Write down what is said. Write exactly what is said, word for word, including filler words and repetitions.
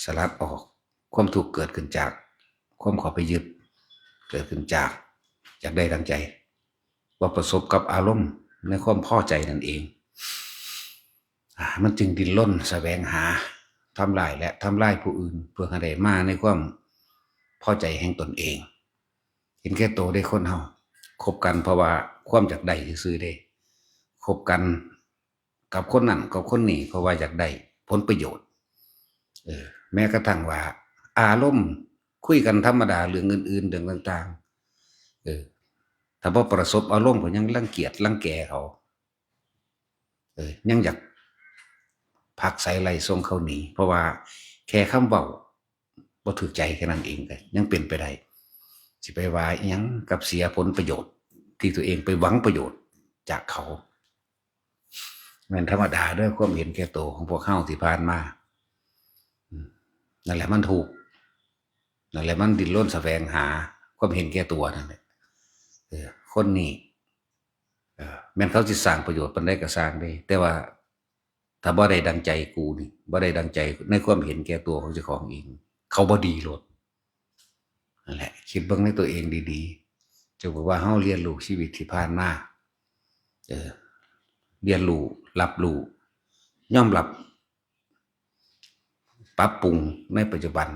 สลัดออก ความทุกข์เกิดขึ้นจากความเข้าไปยึด เกิดขึ้นจากอยากได้ดังใจ ว่าประสบกับอารมณ์ในความพอใจนั่นเอง อ่า มันจึงดิ้นรนแสวงหา ทำลายและทำลายผู้อื่น เพื่อให้ได้มาในความพอใจแห่งตนเอง เห็นแก่ตัวเด้คนเฮา คบกันเพราะว่าความอยากได้ซื่อๆเด้ คบกันกับคนนั้นกับคนนี้เพราะว่าอยากได้ผลประโยชน์ เออ แม้กระทั่งว่าอารมณ์คุยกันธรรมดาเรื่องอื่นๆ เรื่องต่างๆ เออ ถ้าบ่ประสบอารมณ์ก็ยังรังเกียจรังแกเขา เออ ยังอยากผลักไสไล่ส่งเขาหนี เพราะว่าแค่คำเว้าบ่ถูกใจแค่นั้นเองก็ยังเป็นไปได้ สิไปว่าอิหยังกับเสียผลประโยชน์ที่ตัวเองไปหวังประโยชน์จากเขา แม่นธรรมดาเด้อความเห็นแก่ตัวของพวกเฮาที่ผ่านมา อืม นั่นแหละมันทุกข์ นั่นแหละมันดิ้นรนแสวงหาความเห็นแก่ตัวนั่นแหละ เออ คนนี้ เออ แม่นเขาสิสร้างประโยชน์ปานใดก็สร้างเด้ แต่ว่าถ้าบ่ได้ดังใจกูนี่ บ่ได้ดังใจในความเห็นแก่ตัวของเจ้าของเอง เขาบ่ดีโลด นั่นแหละ คิดเบิ่งในตัวเองดีๆ จะบอกว่าเฮาเรียนรู้ชีวิตที่ผ่านมา เออ เรียนรู้ รับรู้ ยอมรับ ปรับปรุงในปัจจุบัน